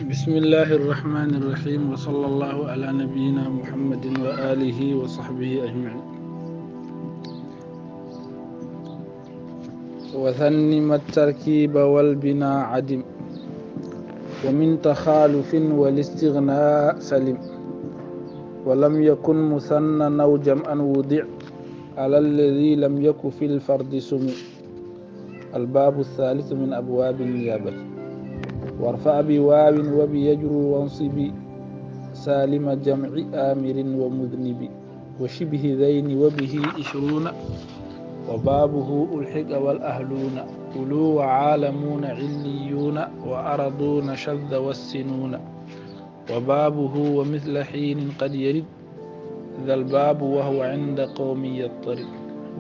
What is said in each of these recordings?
بسم الله الرحمن الرحيم وصلى الله على نبينا محمد وآله وصحبه أجمعين. وثنم التركيب والبناء عدم ومن تخالف والاستغناء سلم ولم يكن مثنى أو جمعا وضع على الذي لم يكن في الفرد سمع. الباب الثالث من أبواب النيابة. وارفع بواو وبيجر وانصب سالم جمع آمر ومذنب وشبه ذين وبه 20 وبابه ألحق والأهلون أولو وعالمون عليون وأرضون شذ والسنون وبابه ومثل حين قد يرد ذا الباب وهو عند قوم يضطرب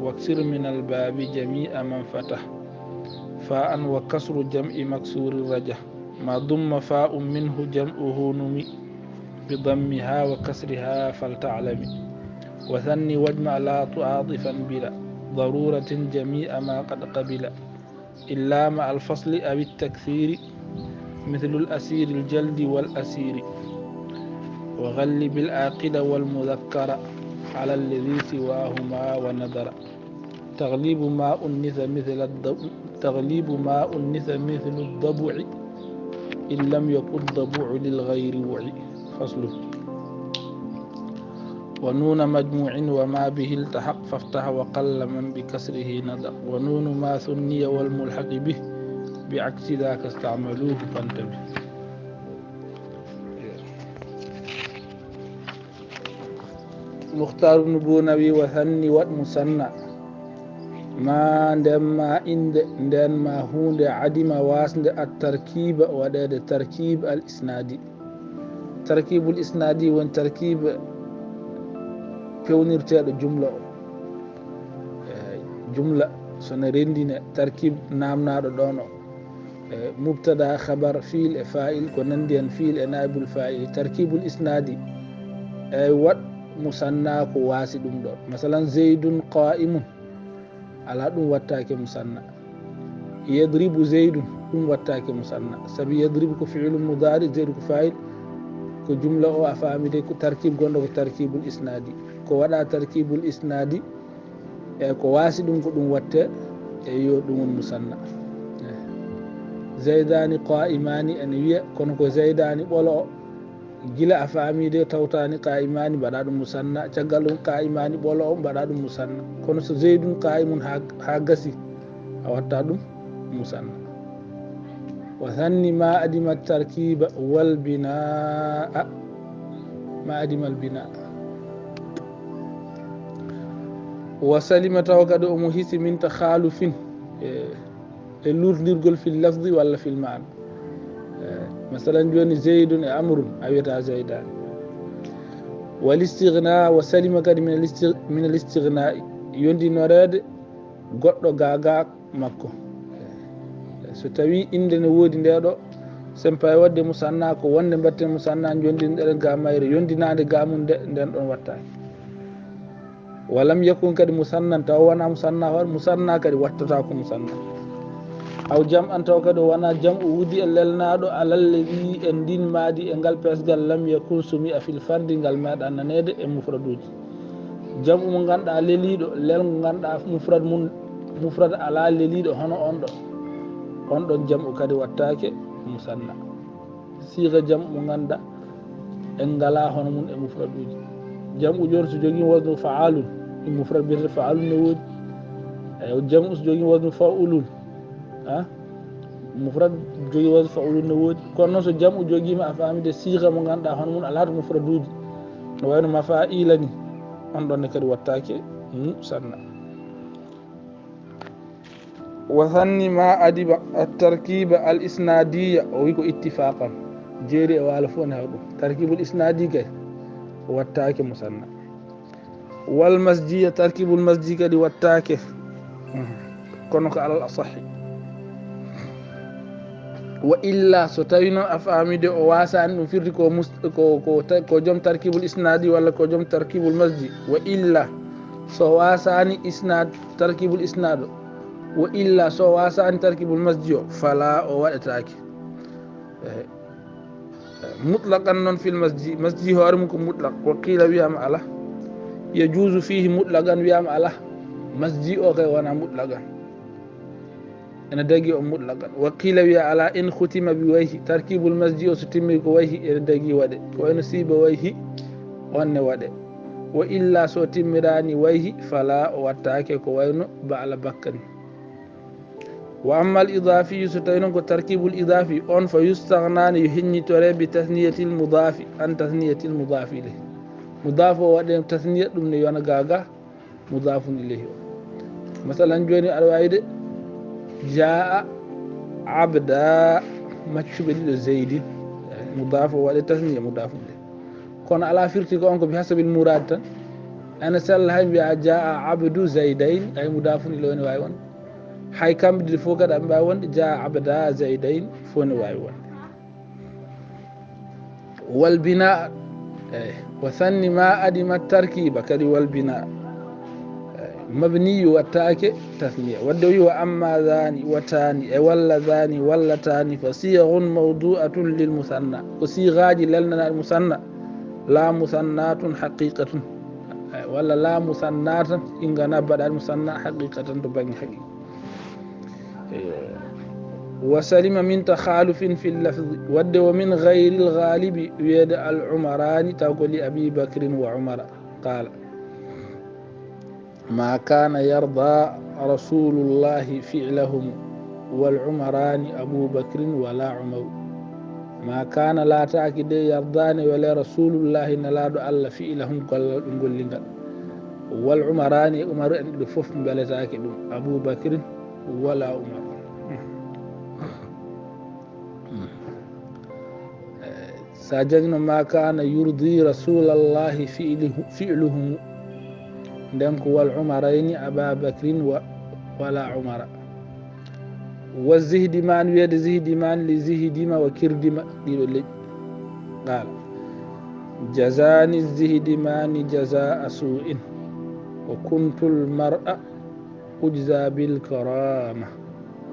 واكسر من الباب جميع من فتح فاء وكسر جمع مكسور الرجح ما ضم فاء منه جمعه نمي بضمها وكسرها فلتعلمي وثني واجمع لا تعاطفا بلا ضرورة جميع ما قد قبل إلا مع الفصل أو التكثير مثل الأسير الجلد والأسير وغلب العاقل والمذكر على الذي سواهما ونذر تغليب ما أنث مثل الضبع إن لم يكن الضبع للغير وعي. فصل. ونون مجموع وما به التحق فافتح وقل من بكسره ندق ونون ما ثني والملحق به بعكس ذاك استعملوه فانتبه. مختار بن بونبي وثني والمثنى ما ndemma inde ndenma hunde adima wasde التركيب ودد التركيب الإسنادي. تركيب الإسنادي وان تركيب pewnirteɗo jumla o jumla sono rendine tarkib namnaɗo ɗon o mubtada khabar fiil e fa'il ko nandi hen fiil e naibul fa'il tarkibul isnadi e wat musanna ko wasi ɗum ɗon masalan zeydun qa'imun ala ɗum wattake musanna yadribu zeydun ɗum wattake musanna sabi yadribu ko fi'ilum mudari zeydu ko fa'il ko jumla o a famide ko tarkib gonɗo ko tarkibul isnadi ko waɗa tarkibul isnadi e ko wasi ɗum ko ɗum watte e yo ɗumon musanna. zaydani qa'imani ene wiya kono ko zaydani ɓolo o gila a famide tawtani qa'imani mbaɗa ɗum musanna caggal ɗum qa'imani ɓolo o mbaɗa ɗum musanna kono so zeydun qa'imun ha gasi a watta ɗum musanna. وثني ما أدم التركيب والبناء ما أدم البناء وسلم توقد أمهيس من تخالف اللوردرقل في اللفظ ولا في المعنى مثلا جوني زيد أمر أويتا زيدان والاستغناء وسلم كد من الاستغناء يندي نورد قطو غاغا مكو so tawi inde ne woodi ndeɗo sempa e wadde musanna ko wonde mbatte musanna jondinɗeɗen ga mayre yondinade gamum nde nden ɗon wattaki walam yakun kadi musannan taw wona musanna hoore musanna kadi wattata ko musanna aw jam an taw kadi wona jam o wudi e lelnaɗo alalleɗi en ndin maadi e ngal pesgal lam yakun sumi a fil fardi ngal meeɗa nanede e mufraduji jam mo ganduɗa leliɗo lel ngo ganduɗa mufrad ala leliɗo hono on ɗo on ɗon jam'u kadi wattake musanna siga jam'u ganda en ngala hono mum e mufraduji jam'u joni so jogui wasnu fa'alun e mufrad biyete fa'alun ne woodi eyi jam'u so jogui wasnu fa'ulun mufrad jogui wasnu fa'ulun ne woodi kono noon so jam'u joguima a famide siga mo ganduɗa hono mum alata mufraduji no wayno mafa'ila ni on ɗonne kadi wattake musanna. وثني ما أدب التركيب الإسنادية ويكو اتفاقا جيري والفون هذا تركيب الإسنادي كي واتاك مسنى والمسجية تركيب المسجي كي واتاك كونك على الأصح وإلا ستوينو أفهمي دي أواسا أن نفير كو جم تركيب الإسنادي ولا كو جم تركيب المسجي وإلا سواسا أن إسناد تركيب الإسناد وإلا سو واسا أن تركب المسجد فلا واتاك مطلقا نون في المسجد مسجد هارمكم مطلق وقيل ويام على يجوز فيه مطلقا ويام على مسجد أوكي وانا مطلقا أنا دقي مطلقا وقيل ويا على إن ختم بويه تركيب المسجد وستمي بويه أنا دقي وده وإن سيب ويه وأنا وده وإلا سو تمراني ويه فلا واتاكي كوينو بعلى بكني وأما الإضافي ستينون تركيب الإضافي أن فيستغنان يهني ترى بتثنية المضاف عن تثنية المضاف إليه مضاف ودين تثنية من يوانا غاغا مضاف إليه مثلا جوني الوايد جاء عبدا مكشوب زيد مضاف ودين تثنية مضاف إليه كون على فرتك أنكم بحسب المراد أنا سأل جاء عبد زيدين أي مضاف إليه وايوان hay kamɓe fof kadi aɓe mbawi wonde jaa abada zaidain fof ne wawi wonde walbina wa sanni ma adima tarkiba kadi walbina mabniyu wattake tasniya wadde wi wa amma zani watani e walla zani wallatani fa siyagun mawdu'atun lil musanna ko sigaji lelnanaɗe musanna la musannatun haqiqatun walla la musannatan ingana baɗaɗe musanna haqiqatan to banggue haqiqa وسلم من تخالف في اللفظ ود ومن غير الغالب يد العمران تقول أبي بكر وعمر قال ما كان يرضى رسول الله فعلهم والعمران أبو بكر ولا عمر ما كان لا تأكد يرضان ولا رسول الله نلاد الله فعلهم قل والعمران عمر فف بلا تأكد أبو بكر ولا عمر ساجدنا ما كان يرضي رسول الله فعله دمك والعمرين أبا بكر ولا عمر والزهد مان ويد زهد مان لزهد ما وكرد ما قال جزاني الزهد مان جزاء سوء وكنت المرأة أجزى بالكرامة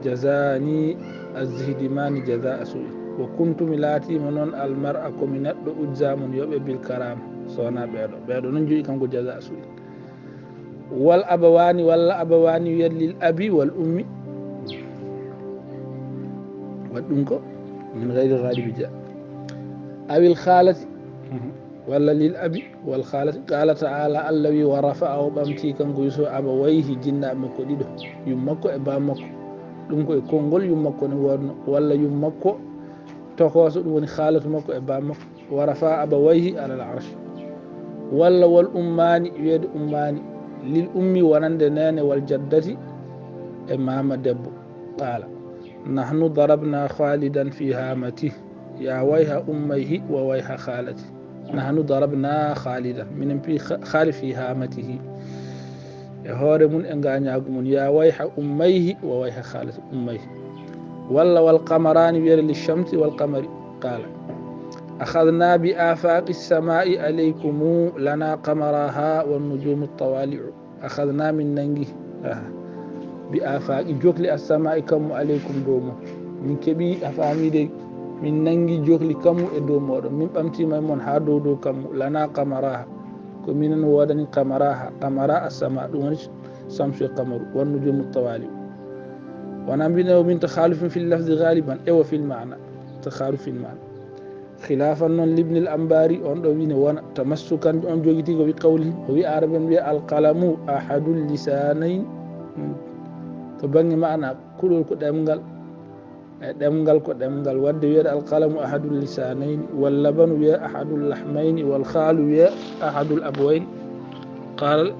جزاني الزهد مان جزاء سوء وكنت ملاتي منون المرأة كمنات أجزى من يوبي بالكرامة صونا بيدو ننجي كم جزاء سوء والأبوان والأبوان يد للأبي والأم والأنكو من غير غالب جاء أو الخالة ولا للأبي والخالة قال تعالى الذي ورفع أو بامتي كان يسو أبويه جنا مكو ديدو يمكو إبا مكو ɗum konngol yummako ne wonno walla yummako tokoso ɗum woni haalatu makko e bammakko wa rafa abawayhi ala al arsh walla wal ummani wiyeede ummani lil ummi wonande nene wal jaddati e mama debbo qala nahnu darabna khalidan fi hamati ya wayha ummayhi wa wayha khalati nahnu darabna khalidan minen pi khali fi hamatihi هوري من انغانياغو من يا ويح اميه وويح خالة اميه ولا والقمران وير للشمس والقمر قال اخذنا بآفاق السماء عليكم لنا قمرها والنجوم الطوالع اخذنا من ننجي بآفاق جوكلي السماء كم عليكم دومو من كبي افامي دي من ننجي جوكلي كم ادومو من بامتي ميمون ها دو كم لنا قمرها كمين ودني قمراها قمراء السماء دون شمس القمر والنجوم الطوالي ونبينا من تخالف في اللفظ غالبا أو في المعنى تخالف في المعنى خلافا لابن الأنباري وين وانا تمسكا أن جوجتي بقوله هو عربا القلم أحد اللسانين تبني معنى كل كدمغال دمغال كدمغال ود ويا القلم أحد اللسانين واللبن ويا أحد اللحمين والخال ويا أحد الأبوين قال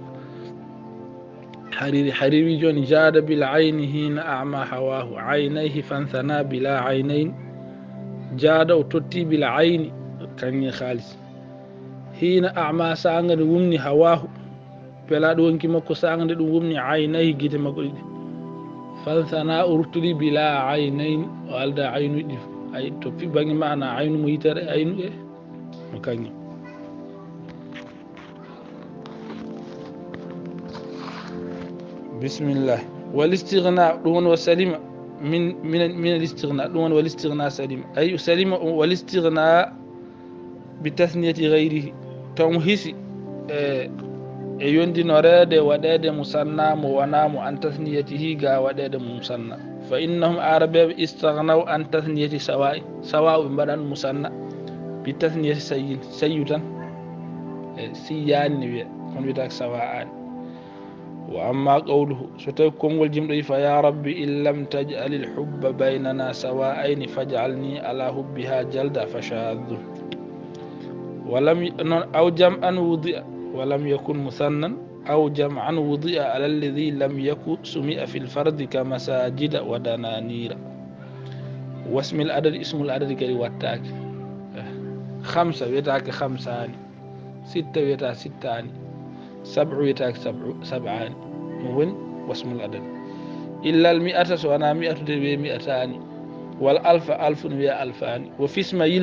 حريري جون جاد بالعين هنا أعمى هواه عينيه فانثنى بلا عينين جاد وتتي بالعين كان خالص هنا أعمى سانغ ومني هواه بلا دون كي مكو سانغ ومني عينيه جيت مكو فانثنى أرتلي بلا عينين والدا عين أي توفي بني معنى عين ميتر عين إيه مكاني بسم الله والاستغناء دون وسلم من الاستغناء دون والاستغناء سليم أي سليم والاستغناء بتثنية غيره تمهسي يوندي نورد وداد مسنى ونام عن تثنيته غا وداد مسنى فإنهم عرب استغنوا عن تثنية سواء بدن مسنى بتثنية سيدا سيان كون بيتاك سواء وأما قوله ستكون والجمع فيا رب إن لم تجعل الحب بيننا سواءين فاجعلني على حبها جلد فشاذ ولم أو جمعا وضع ولم يكن مثنى أو جمعا وضع على الذي لم يكن سمع في الفرد كمساجد ودنانير واسم العدد اسم العدد كري واتاك 5 ويتاك 5 6 ويتاك 6 7 ويتاك 7 مهون واسم العدد إلا 100 سوانا 100 دبي 200 والألف ألف ويا ألفان وفي اسماء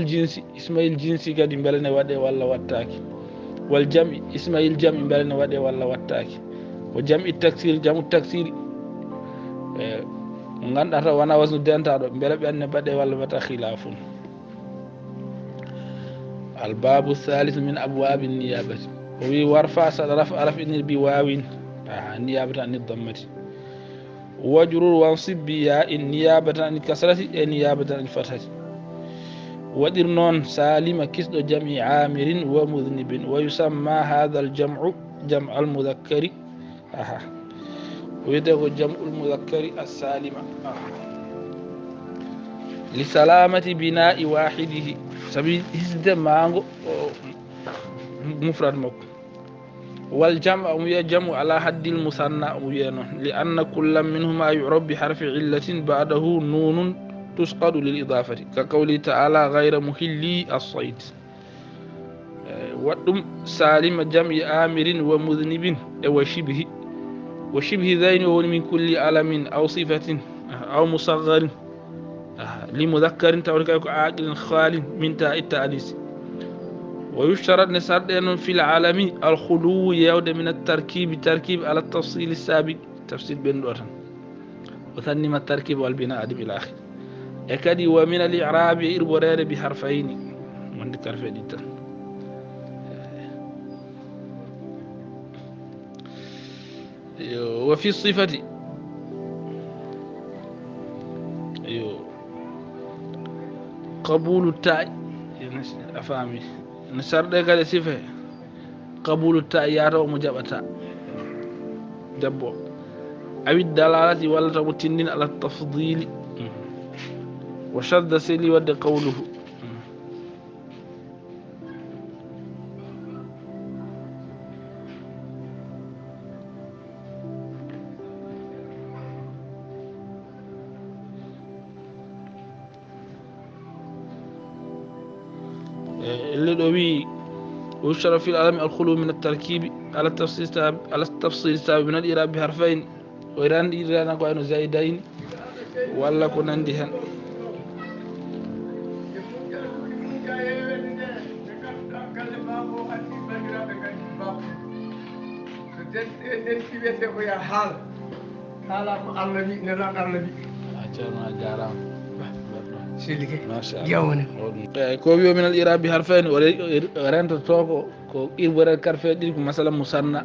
الجنس قد بلنا ودي ولا واتاك والجمع اسماء الجمع بلنا ودي ولا واتاك وجمع التكسير جمع التكسير غندata wana wasnu dentado bele benne bade walla mata khilafun الباب الثالث من أبواب النيابة وي ورفع صدرف عرف إن بواوين النيابة عن الضمة وجرور وانصب بياء النيابة عن الكسرة النيابة عن الفتحة ودر نون سالم كسد جمع عامر ومذنب ويسمى هذا الجمع جمع المذكر ويدعو جمع المذكر السالم لسلامة بناء واحده سبيل هزد مانغو مفرد مكو والجمع يجمع على حد المثنى لأن كل منهما يعرب بحرف علة بعده نون تسقط للإضافة كقوله تعالى غير مهلي الصيد ودم سالم جمع آمر ومذنب وشبه ذين من كل علم أو صفة أو مصغر لمذكر تورك عاقل خال من تاء التأنيث ويشترط نسرد في العالم الخلو يود من التركيب تركيب على التفصيل السابق تفصيل بين دوتن وثني التركيب والبناء بالآخر أكدي ومن الإعراب إربورير بحرفين من ذكر وفي الصفة قبول التاء أفهمي نسرد قال صفة قبول التاء يارو مجابتا دبو أو الدلالة ولا متنين على التفضيل وشد سيلي ود قوله اللي دوي ويشترط في العالم الخلو من التركيب على التفصيل السابق من الإعراب بحرفين وإيران أكو زايدين ولا كنندي هن كوبيو من الإعراب بحرفين ورنت توكو كو إربر كارفي ديك مثلا مثنى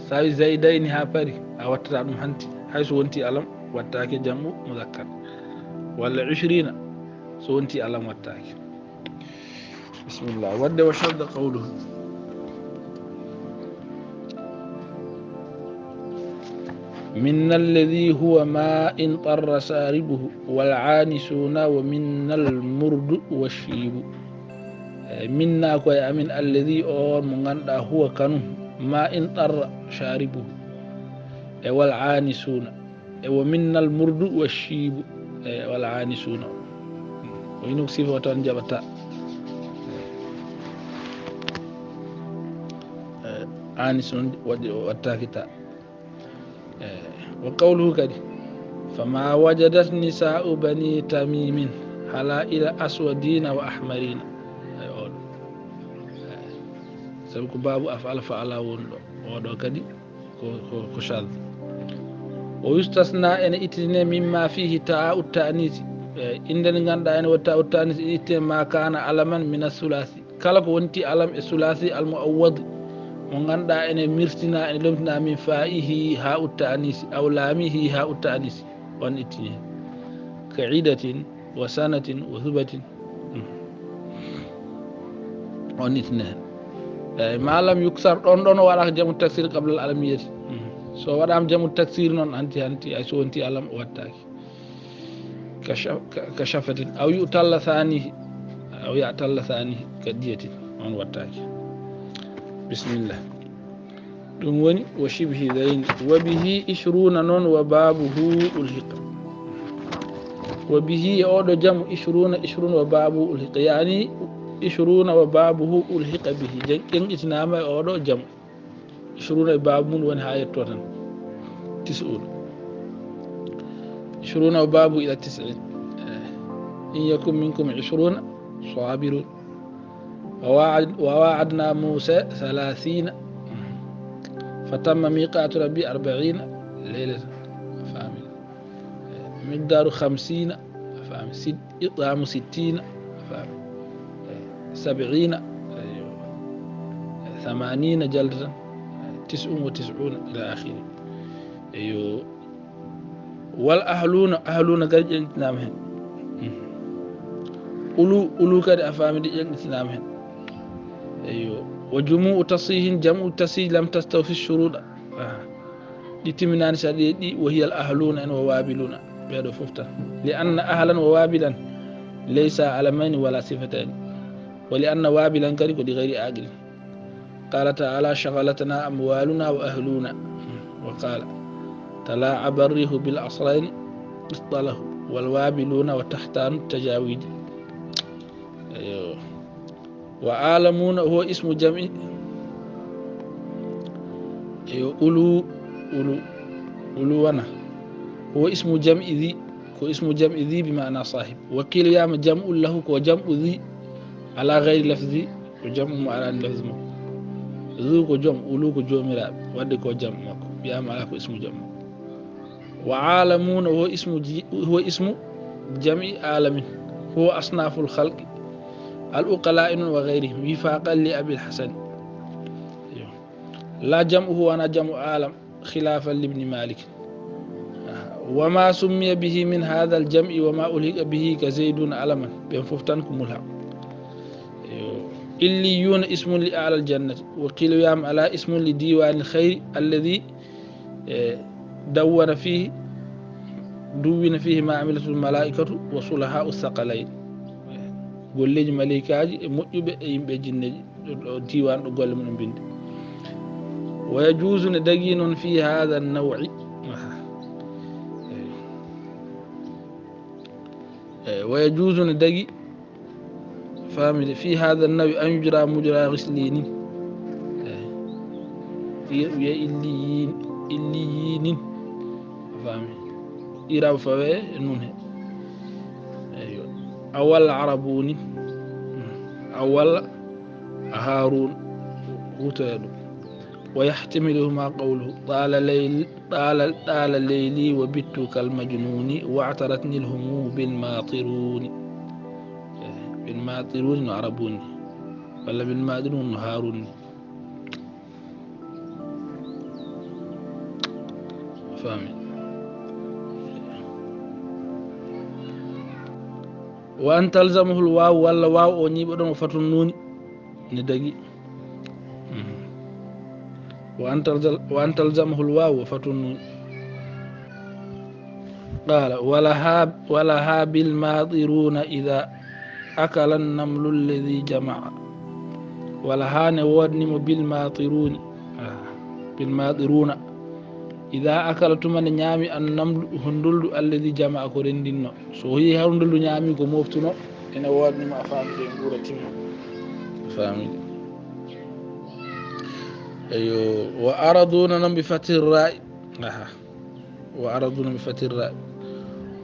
ساوي زايدين ها بري أوتتا دم هانتي حيث وانتي ألم واتاكي جمع مذكر ولا 20 سو وانتي ألم واتاكي بسم الله ود وشد قوله من الذي هو ما انطر ساربه والعانسون ومن المرد والشيب منا كوي من الذي مغندا هو كانوا ما انطر شاربه والعانسون ومن المرد والشيب والعانسون وينك صفة جبتا عانسون والتاكتا وقوله كده فما وجدت نساء بني تميم حلائل أسودين وأحمرين سبك باب أفعل فعلا ودو كده كشاذ ويستثنى أن إتنى مما فيه تاء التأنيث إن غندا أن وتاء التأنيث ما كان علما من الثلاثي kala ko wonti alam e sulasi al muawwad mo ganda ene mirtina ene lomtina min fa'ihi ha utta anisi aw lamihi ha utta anisi on ittini ka'idatin wa sanatin wa thubatin on ittini malam yuksar ɗon waɗaka jamu taksir qabla al alamiyati so waɗama jamu taksir noon hanti ay so wonti alam o wattaki ka shafatin aw yutalla thanihi aw yatalla thanihi ka diyatin on wattaki bismillah ɗum woni wa shibhi dayn wa bihi 20 noon wa babuhu ulhiqa wa bihi oɗo jamu 20 wa babu ulhiqa yani 20 wa babuhu ulhiqa bihi ƴenƴitinama e oɗo jamu 20 e babu mum woni ha yetto tan 20 wa babu ila 90 in yakum minkum 20 صابرون وواعدنا موسى 30 فتم ميقات ربي 40 ليلة فاهم مقدار 50 فاهم إطعام 60 فاهم 70 80 جلدة 99 إلى آخره أيوه والأهلون قد نامهم أولو كده أفهم دي ينتنام هن أيوه وجموع تصيه جمع تصيه لم تستوفي الشروط دي تمنان شديد وهي الأهلون ووابلون بهذا ففتة لأن أهلا ووابلا ليس علمين ولا صفتين ولأن وابلا كريك لغير آجل قال تعالى شغلتنا أموالنا وأهلنا وقال تلاعب الريح بالأصلين اصطله والوابلون وتحتان التجاويد أيوه. وعالمون هو اسم جمع أيوه. أولونا هو اسم جمع ذي اسم جمع ذي بمعنى صاحب وكيل يام جمع له وجمع ذي على غير لفظي وجمع على لفظ ذو كجمع أولو كجمع ودي كجمع يام على اسم جمع وعالمون هو اسم جمع عالم هو أصناف الخلق الأقلاء وغيرهم وفاقا لأبي الحسن لا جمعه أنا جمع عالم خلافا لابن مالك وما سمي به من هذا الجمع وما ألهق به كزيد علما بين ففتنكم الحق إليون اسم لأعلى الجنة وقيل يام على اسم لديوان الخير الذي دون فيه ما عملت الملائكة وصلحاء الثقلين golleji malaikaji e moƴƴuɓe e yimɓe jinneji diwan ɗo golle mum bindi wa yajuzu ne dagi noon fi hada an-naw'i wa yajuzu ne dagi famide fi hada an-naw'i an yujra mujra ghislinin wiya illiyinin fami irab fawe nun he أول عربوني أول هارون وتادو ويحتملهما قوله طال ليلي وبت كالمجنون واعترتني الهموم بالماطرون عربوني ولا بالماطرون هاروني فاهمين وأن تلزمه الواو ولا واو أني بدون فتنون ندقي وأن تلزمه الواو فتنون قال ولها بالماطرون إذا أكل النمل الذي جمع ولها نودنم بالماطرون إذا أكلت من نيامي النمل هندل الذي جمع كورندينو سو هي هندل نيامي كو موفتنو ina wadni ma famde ngura timma fami ayo wa araduna nam bi fatir ra'i wa araduna bi fatir ra'i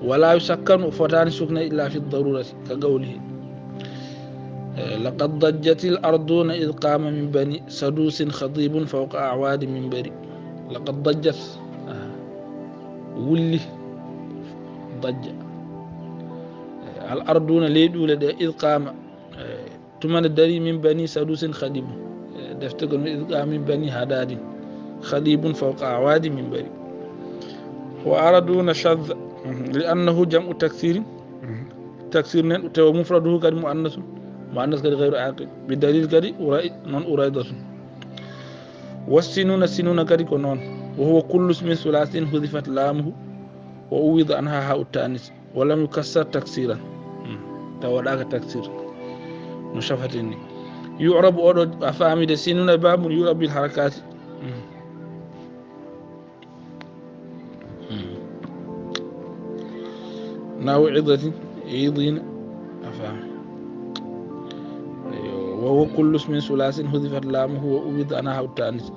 wala yusakkanu fatani sukna illa fi ad-darurati ka qawlihi لقد ضجت الأرضون إذ قام من بني سدوس خضيب فوق أعواد من بري لقد ضجت ولي ضج الأرضون ليدول إذ قام تمن الدري من بني سدوس خليب دفتقل من بني هداد خليب فوق أعواد من بري وأردون شذ لأنه جمع تكسير نن تو مفرده قد مؤنث قد غير عاقل بدليل قد نون أريدة والسنون قد كنون وهو كل اسم ثلاث حذفت لامه وأوض عنها هاء التأنيث ولم يكسر تكسيرا توداك تكسير نشفتني يعرب أورد أفهمي ده سنون باب يعرب بالحركات ناو عضة عيضين أفهم وهو كل اسم ثلاث حذفت لامه وأوض عنها هاء التأنيث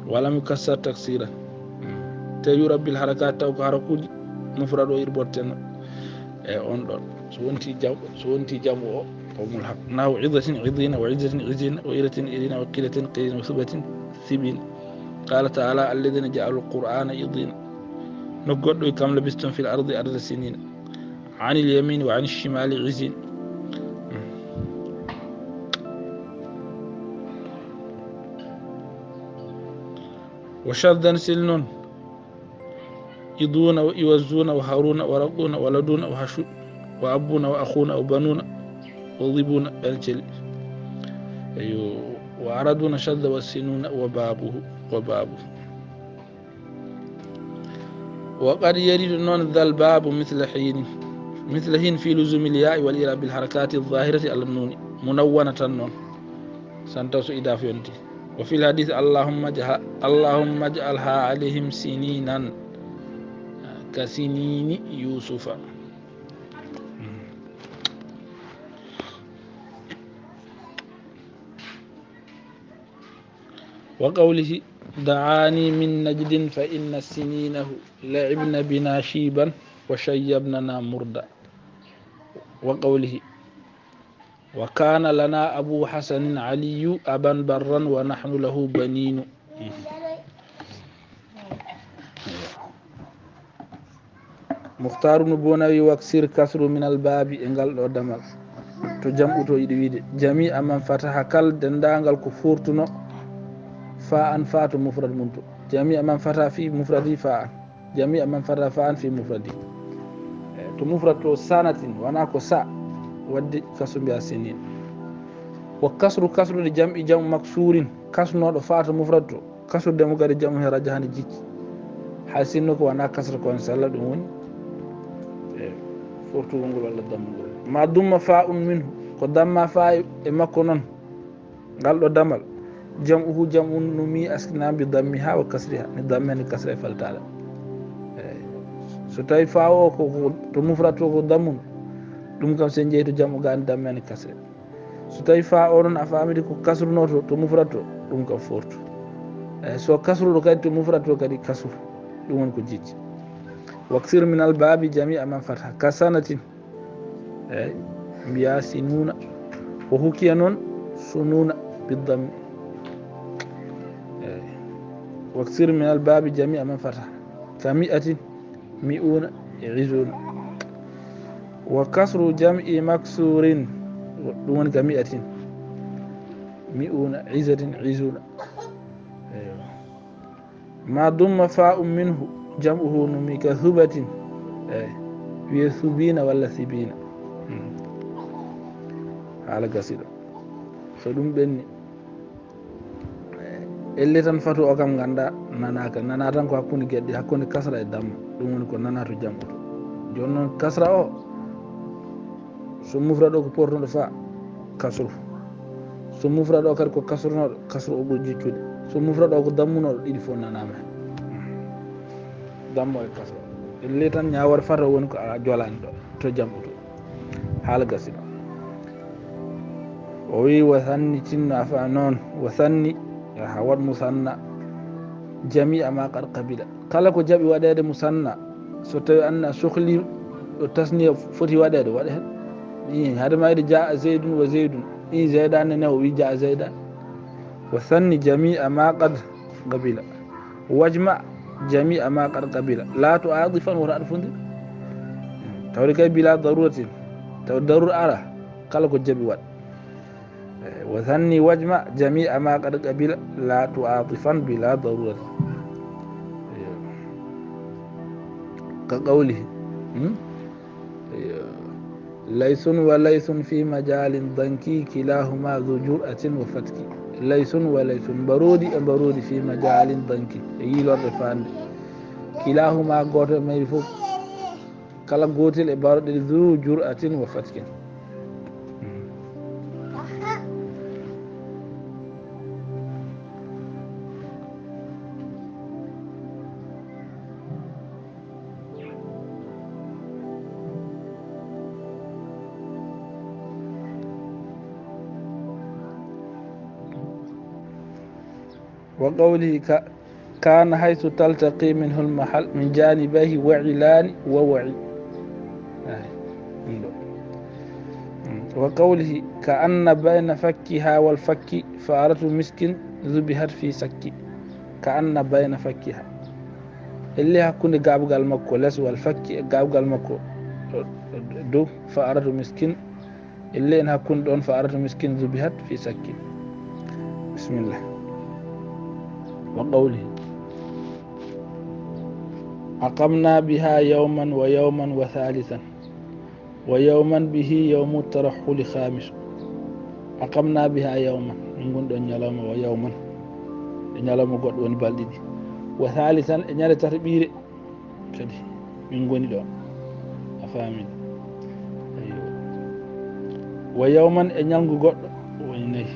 ولم يكسر تكسيرا تيعرب بالحركات أو كحركوج مفرد ويربطن on ɗon so wonti jam o qawmul haq naw idatin idina wa idatin idina wa iratin idina wa qilatin qilin wa thubatin thibin qala ta'ala alladhina ja'alu alqur'ana idina no goddo kam labistum fil ardi adada sinin عن اليمين وعن الشمال عزين وشذا سلنون يدون ويوزون وهارون ورقون ولدون وهشون وأبون وأخون وبنون وضبون الجل وعرضون شذ والسنون وبابه وقد يريد نون ذا الباب مثل حين في لزوم الياء والإراء بالحركات الظاهرة على النون منونة النون سنتوس إضافيونتي وفي الحديث اللهم اجعلها عليهم سنينا كسنين يوسف وقوله دعاني من نجد فإن سنينه لعبن بنا شيبا وشيبننا مردا وقوله وكان لنا أبو حسن علي أبا برا ونحن له بنين مختار نبونوي واكسير كسر من الباب انغال دو دمال تو جامو تو يدي ويدي جميع من فتح كال دندانغال كو فورتونو فا ان فاتو مفرد منتو جميع من فتح في مفردي فا جميع من فتح فا في مفردي تو مفرد تو سانتين وانا كو سا ودي كسر بيا سنين وكسر لجمع جمع مكسورين كسر نو فاتو مفرد تو كسر دمو غادي جمع رجحان جيك حاسينو كو وانا كسر كون سالا دون fortugol walla dammugol ma dumma fa'un minhu ko damma fa e makko non ngal ɗo damal jam'uhu jam'un numi askina bi dammiha wa kasriha ni damme ni kasra faltaɗa so tawi fa o ko to mufrato ko dammun ɗum kam sen jeeyi to jam'u gani damme ni kasre so tawi fa o noon a famidi ko kasrunoto to mufrato ɗum kam fortu so kasruɗo kadi to mufrato kadi kasru ɗum woni ko jicci واكثر من الباب جميع من فتح كسنة بيا سنون وحكي نون سنون بالضم واكثر من الباب جميع من فتح كمئة مئون عزون وكسر جمع مكسور دون كمئة مئون عزة عزون ما ضم فاء منه جمعه نمي كثبة ويثبين ولا ثبين على قصيدة فدوم بني اللي تنفتو أكام غاندا نانا تنكو حكوني جدي حكوني كسرة الدم دومون كو نانا تو جمع جونون كسرة أو سو مفرد أو كبورتون دفا كسر سو مفرد أو كاركو كسر أو بجيكود سو مفرد أو كدمونو إلي فون نانا dammo e kasra elle tan ñawar fata woni ko a jolani ɗo to jamɓuto haala gasiɗo o wi wa sanni tinno afa noon wa sanni ha waɗ musanna jamia ma qad qabila kala ko jaɓi waɗede musanna so tawi anna sohli ɗo tasniya foti waɗede waɗa hen hade mayde jaa zeydun wa zeydun ɗi zeydane ne o wi jaa zeydan wa sanni jamia ma qad qabila wajma جميع ما قد قبل لا تعاطفا ولا أرفض توري كي بلا ضرورة تو ضرور أرى kala ko jaɓi waɗ wa thanni wajma jamia ma qad qabila la tu'atifan bila darurati ka qawlihi laysun wa laysun fi majalin danki kilahuma dhu jur'atin wa fatki laysun wa laysun barodi e barodi fi majalin danki e yilorde fande kilahuma goto mayri fof kala gotel e baroɗe dhu jur'atin wa fatkin وقوله كان حيث تلتقي منه المحل من جانبيه وعلان ووعي وقوله كأن بين فكها والفك فأرة مسك ذبحت في سك كأن بين فكها اللي هكون قابقال مكو لس والفك قابقال مكو دو فأرة مسكين اللي إنها كون دون فأرة مسكين ذبحت في سك بسم الله وقوله أقمنا بها يوما ويوما وثالثا ويوما به يوم الترحل خامس أقمنا بها يوما من دون يلوم ويوما يلوم قد ونبالدي وثالثا إن يلا تربير كذي من قوني دون أفهمين ويوما إن يلوم قد ونيه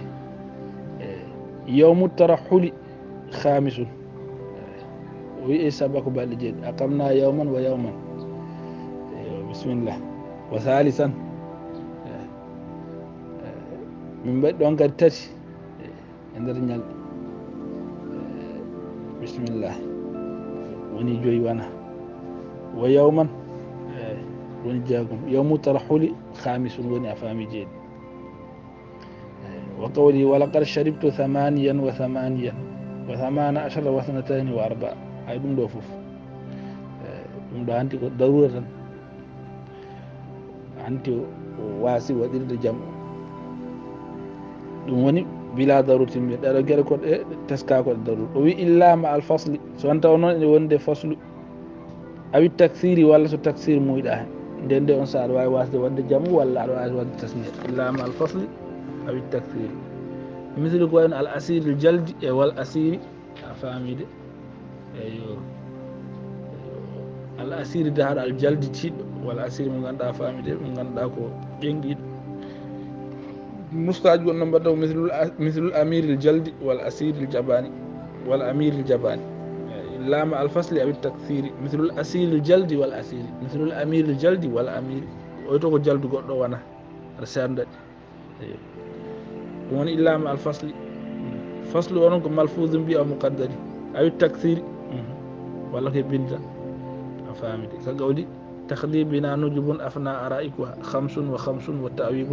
يوم الترحل خامس ويسبق بالجد أقمنا يوما ويوما بسم الله وثالثا من بعد دون كتش عندنا بسم الله وني جوي وانا ويوما وني جاكم يوم ترحلي خامس وني أفهمي جيد وقولي ولقد شربت 88 و18 و2 و4 أي دم دو فوف دم دو أنتي ضرورة أنتي واسي ودير جام دم وني بلا ضرورة من دارو غير كو تسكا كو ضرورة وي إلا مع الفصل سو أنت ونون وندي فصل أو التكثير ولا سو تكثير مويدا nden de on sa aɗa wawi wasde wadde jamu walla aɗa wawi wadde tasnir illa ma alfasli aw takthir misli ko wayno al asir al jaldi e wal asiri a famide eyo al asiri dahar al jaldi tiɗɗo wal asiri mo ganduɗa famide mo ganduɗa ko ƴengiɗo nuskaji gonno mbaɗɗo mislul amir al jaldi wal asir al jabani wal amir al jabani لام الفصل أو التكثير مثل الأسير الجلد والأسير مثل الأمير الجلد والأمير ويتوقع جلد قد وانا رسالة ومن إلا مع الفصل فصل ونك ملفوظ بي أو مقدر أو التكثير ولا كي بنت أفهمت كقولي تخلي بنا نجب أفنى أرائكها 55 وتأويب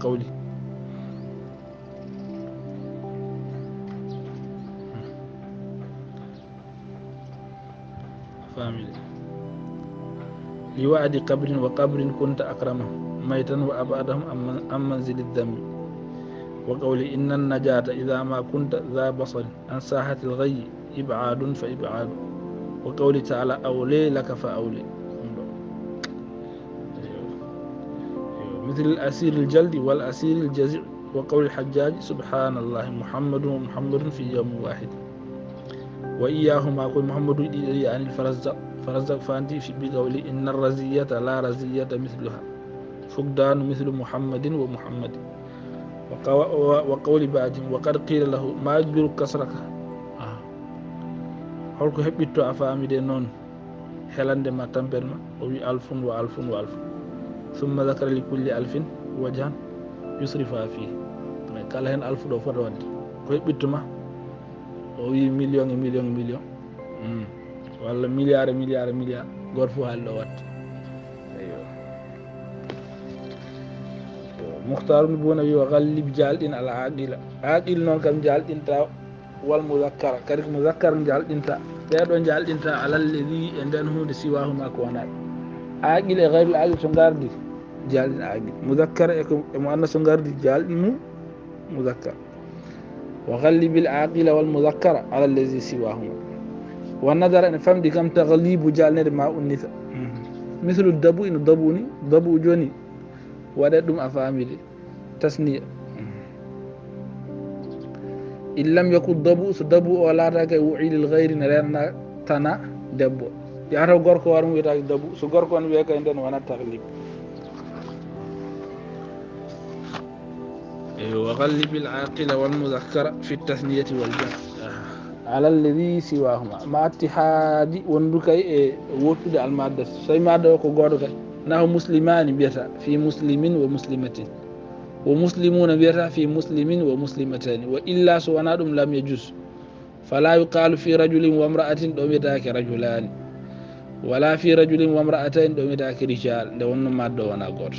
كقولي لوعد قبر وقبر كنت أكرمه ميتا وأبعدهم عن منزل الذنب وقول إن النجاة إذا ما كنت ذا بصر عن ساحة الغي إبعاد فإبعاد وقول تعالى أولي لك فأولي مثل الأسير الجلد والأسير الجزع وقول الحجاج سبحان الله محمد في يوم واحد وإياهما قل محمد يعني الفرزق فانتي في بقولي إن الرزية لا رزية مثلها فقدان مثل محمد ومحمد وقول بعد وقد قيل له ما يجبر كسرك هلكو هبيتو أفامي دي نون هلاند ما تنبر ما وي 1000 و1000 و1000 ثم ذكر لكل 1000 وجها يصرفها فيه قال هن 1000 دو فدوان كو هبيتو ما وي مليون ولا مليار غرفو هالو وات مختار بن يغلب جالدين على عاقل نون كم جالدين تا والمذكر كرك مذكر جالدين تا بيدو جالدين تا على الذي عندن هو سواه ما كونات عاقل غير العاقل سو غاردي جال عاقل مذكر مؤنث غير جال مذكر وغلب العاقل والمذكر على الذي سواهما والنظر أن فهم دي كم تغليب جال ما أنثى مثل الدبو إن الدبوني دبو جوني وددم أفهمي تسنية إن لم يكن دبو ولا راك وعيل الغير نرنا تنا دبو يارو غوركو وارم ويتا دبو سو غوركو ان ويكا ندن وانا تغليب وغلب العاقل والمذكر في التثنية والجمع على الذي سواهما مع اتحاد وندكاي ووتود الماده سي ماده كو غودو كاي نحو مسلمان بيتا في مسلم ومسلمة ومسلمون بيتا في مسلم ومسلمتين وإلا سوانا دم لم يجوز فلا يقال في رجل وامرأة دوميتاك رجلان ولا في رجل وامرأتين دوميتاك رجال دون ماده وانا غود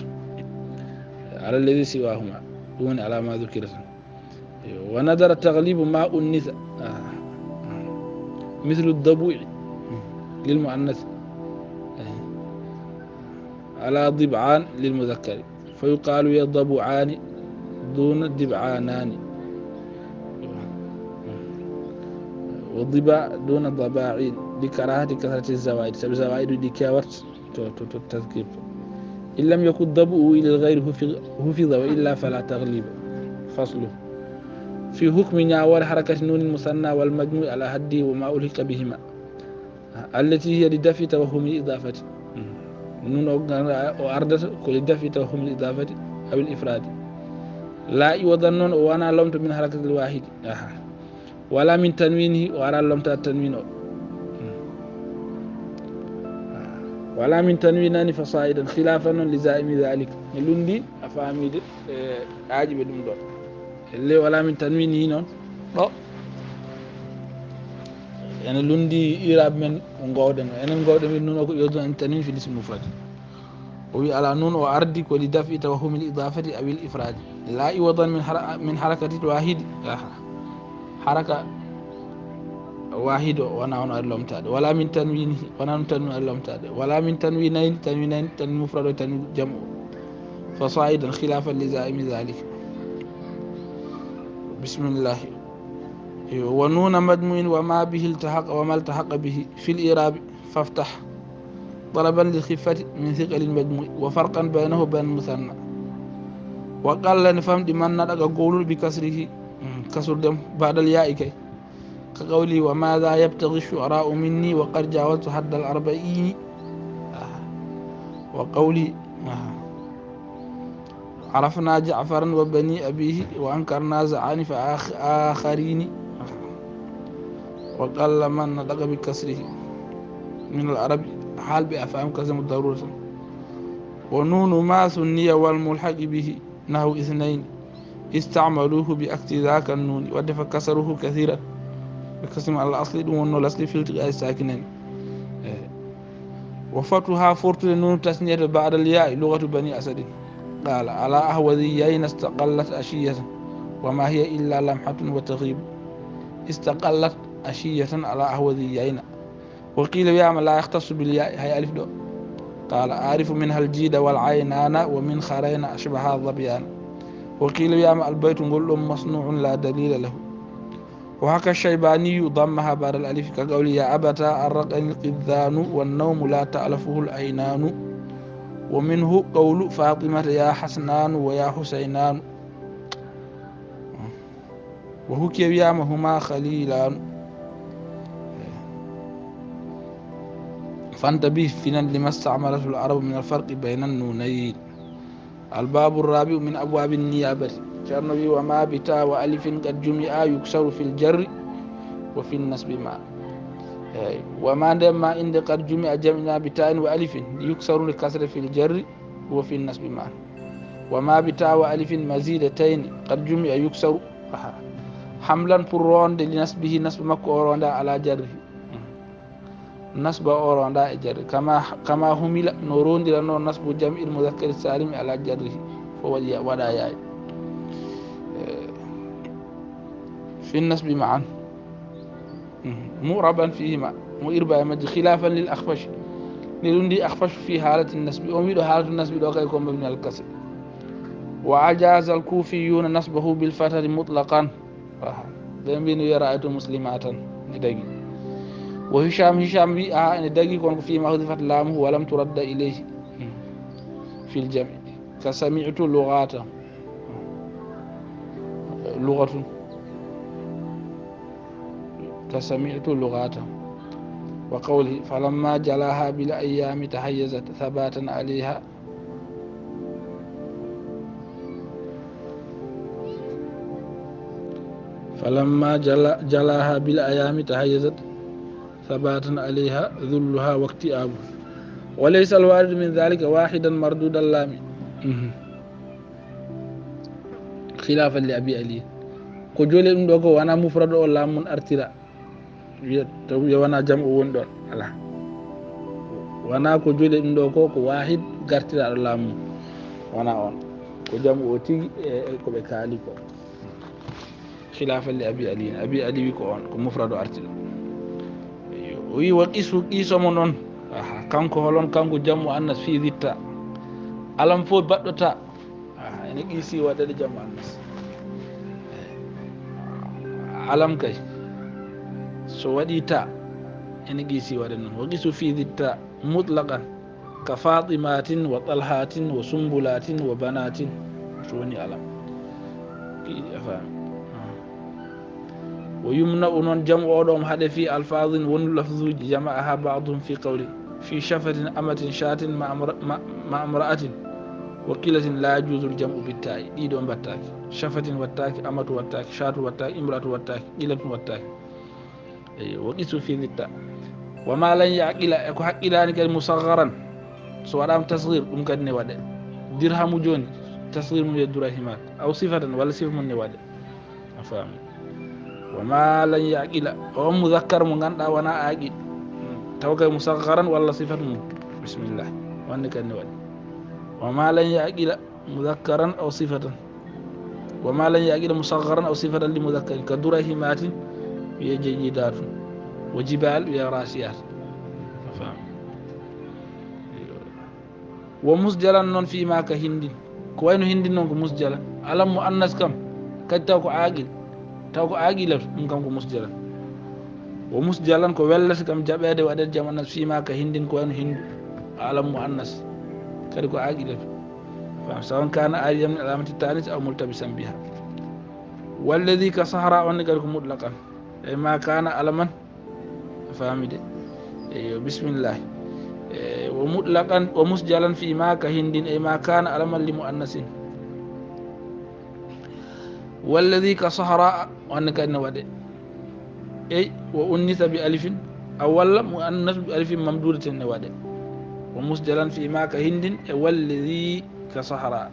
على الذي سواهما دون على ما ذكرت ونظر التغليب ما أنثى مثل الضبوع للمؤنث على ضبعان للمذكر فيقال يا ضبعان دون ضبعانان والضباع دون ضباعين لكراهة كثرة الزوائد سبب زوائد دي كاورت تذكير إن لم يكن ضبؤه إلى الغير حفظ وإلا فلا تغليب فصله في حكم نعوال حركة نون المثنى والمجموع على حده وما ألحق بهما التي هي لدفع توهم الإضافة نون وأردت كل دفع توهم الإضافة أو الإفراد لا يوضنون وأنا لمت من حركة الواحد ولا من تنوينه وأنا لمت التنوين ولا من تنوينان فصائدا خلافا لزائم ذلك لندي أفهمي عاجب دم دو اللي ولا من تنوينه نون يعني لندي إيراب من غودن أنا غودن من نون يوضن التنوين في الاسم المفرد وي على نون وأردك ولدفع توهم الإضافة أو الإفراد لا يوضن من حركة الواحد حركة واحد وانا اللومتاد ولا من تنوينه وانا تنوين اللومتاد ولا من تنوينين تنوين مفرد وتنوين جمع فصاعدا خلافا لزائم ذلك بسم الله ونون مدموع وما به التحق وما التحق به في الإعراب فافتح طلبا للخفة من ثقل المجموع وفرقا بينه وبين المثنى وقال نفهم من ندق قول بكسره كسر دم بعد الياء كي كقولي وماذا يبتغي الشعراء مني وقد جاوزت حد الأربعين وقولي عرفنا جعفرا وبني أبيه وأنكرنا زعانف آخرين وقال من نطق بكسره من العرب حال بأفهام كزم الضرورة ونون ما ثنية والملحق به نحو اثنين استعملوه بأكت ذاك النون ودف كسره كثيرا بقسم على الأصل دون الأصل في التقاء الساكنين وفتحها فرط النون تثنية بعد الياء لغة بني أسد قال على أهوذيين استقلت أشية وما هي إلا لمحة وتغيب استقلت أشية على أهوذيين وقيل يعمل لا يختص بالياء هي ألف دو قال أعرف منها الجيد والعينان ومن خرين أشبه الظبيان وقيل يعمل البيت نقول مصنوع لا دليل له وهكا الشيباني ضمها بعد الألف كقول يا أبتا الرقن القذان والنوم لا تألفه العينان ومنه قول فاطمة يا حسنان ويا حسينان وهكي يامهما خليلان فانتبه فينا لما استعملته العرب من الفرق بين النونين الباب الرابع من أبواب النيابة كالنبي وما بتا وألف قد جمع يكسر في الجر وفي النسب مع وما دام عند قد جمع جمع بتاء وألف يكسر لكسر في الجر وفي النسب مع وما بتا وألف مزيدتين قد جمع يكسر حملا فرون لنسبه نسب مكورون على جره نسب أورون جر كما همل نورون لأنه نسب جمع المذكر السالم على جره فوجه ولا ياي في النسب معا مؤربا فيهما مؤربا مد خلافا للأخفش لندي أخفش في حالة النسب أميد حالة النسب لو كيكون مبني على الكسر وعجاز الكوفيون نسبه بالفتح مطلقا ذنبين يرأيت مسلمات ندقي وهشام بي ندقي كون في محذفة لامه ولم ترد إليه في الجمع كسمعت لغات لغة كسمعت لغات وقوله فلما جلاها بالأيام تحيزت ثباتا عليها فلما جلاها بالأيام تحيزت ثباتا عليها ذلها واكتئاب وليس الوارد من ذلك واحدا مردود اللام خلافا لأبي علي كجول إن دوكو وانا مفرد أو لام من أرتلا وانا جمع وندون الله وانا كجول إن دوكو واحد غرتلا اللام وانا أون كجمع وتي كبكاليكو خلافا لأبي علي أبي علي كون كمفرد أرتلا وي وقيسو منون kanko holon kanko jammu annas fi ditta alam fo baddota ene qisi wadade jammu annas alam kay so wadi ta ene qisi wada non wa qisu fi ditta mutlaqan ka fatimatin wa talhatin wa sumbulatin wa banatin toni alam ki afam ويمنع non jam'u odom hade fi alfazin won lafzuji jama'aha ba'dhum fi qawli في شفة أمة شات مع امرأة وكيلة لا يجوز الجمع بالتاء إيدون بالتاء شفة والتاء أمة والتاء شات والتاء امرأة والتاء كيلة والتاء وقيس في التاء وما لن يعقل يكو حق إلى مصغرا سواء تصغير ممكن نواد درهم جوني تصغير من الدراهمات أو صفة ولا صفة من نواد أفهم وما لن يعقل أو مذكر من غنى وانا عاقل توقع مصغرا ولا صفة بسم الله وانك النوال وما لن يعقل مذكرا أو صفة وما لن يعقل مصغرا أو صفة لمذكر كدرهمات هي جيدات وجبال هي راسيات فهم ومسجلا نون فيما كهند كوين هند نون مسجلا ألم مؤنث كم كتاكو عاقل تاكو عاقل مكم مسجلا ومسجلا كو ولس كم جابede wadde jamana fima ka hindin ko en hindu alam muannas kadi ko aqila fa sawan kana ayam alamati tanis aw multabisan biha walladhi ka sahara on kadi ko mutlaqan e ma kana alaman famide e bismillah wa mutlaqan wa musjalan fima ka hindin e ma kana alaman li muannasin walladhi ka sahara on kadi wadde أي وأنث بألف أولا مؤنث بألف ممدودة النوادي ومسجلا في ما كهند والذي كصحراء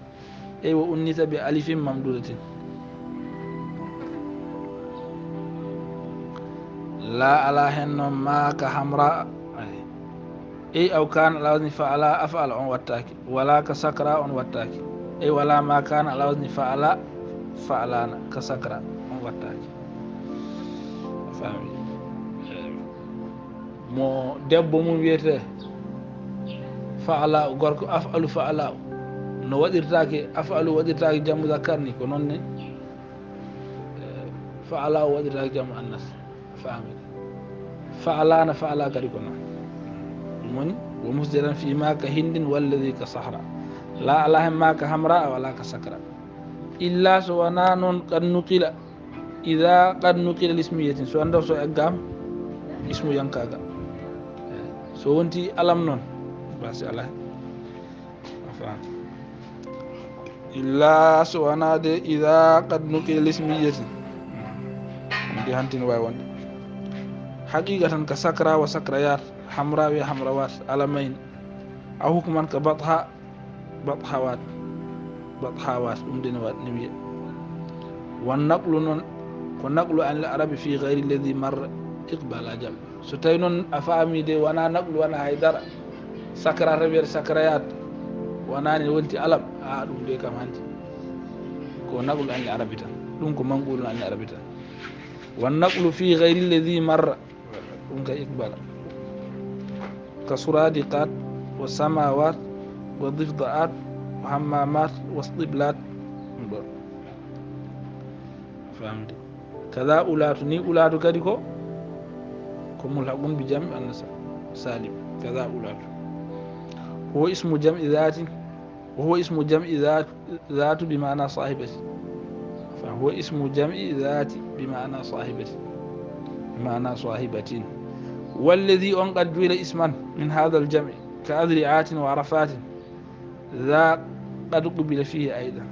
أي وأنث بألف ممدودة لا على هن ما كحمراء أي أو كان على وزن فعلا أفعل عن واتاك ولا كسكراء عن واتاك أي ولا ما كان على وزن فعلا فعلان كسكراء عن واتاك mo debbo mum wiyete faala gorko afalu faala no wadirtaake afalu wadirtaake jamu zakar ni ko nonne faala wadirtaake jamu annas faami faalana faala kadi ko non moni wa musdiran fi ma ka hindin walladhi ka sahra la alaha ma ka hamra wala ka sakra illa so wana non kan nuqila إذا قد نقل الاسمية سو عنده سو أقام اسمه ينكاغا سو أنتي ألم نون بس الله فهم إلا سو أنا دي إذا قد نقل الاسمية دي هانتين واي وند حقيقة كسكرة وسكريات حمراء وحمراوات ألمين أو كمان كبطها بطحوات أمدين وات نبي والنقل نون ونقل عن العرب في غير الذي مر إقبال أجل ستينون أفامي دي وانا نقل وانا هيدر سكرة ربير سكريات وانا نولتي ألم أعلم دي كم هانتي كو نقل عن العرب لنكو منقول عن العرب والنقل في غير الذي مر لنك إقبال كسرادقات وسماوات وضفدعات وحمامات واصطبلات. فهمت؟ كذا أولاد ني أولاد كديكو كم الحقون بجمع النساء سالم. كذا أولاد هو اسم جمع ذات، وهو اسم جمع ذات بمعنى صاحبة، فهو اسم جمع ذات بمعنى صاحبة، بمعنى صاحبة. والذي قد جعل اسما من هذا الجمع كأذرعات وعرفات ذا قد قبل فيه أيضا.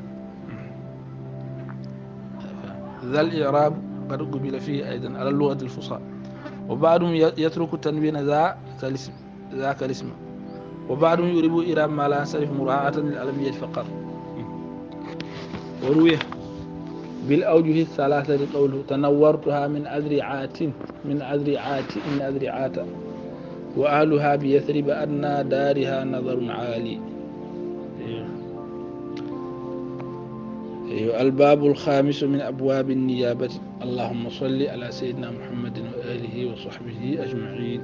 ذا الإعراب قد قبل فيه أيضا على اللغة الفصحى. وبعضهم يترك تنوين ذاك الاسم، وبعضهم يريب إعراب ما لا ينصرف مراعاة للعلمية فقط. ورويه بالأوجه الثلاثة قوله تنورتها من أذرعات وأهلها بيثرب أدنى دارها نظر عالي. الباب الخامس من أبواب النيابة. اللهم صل على سيدنا محمد وآله وصحبه أجمعين.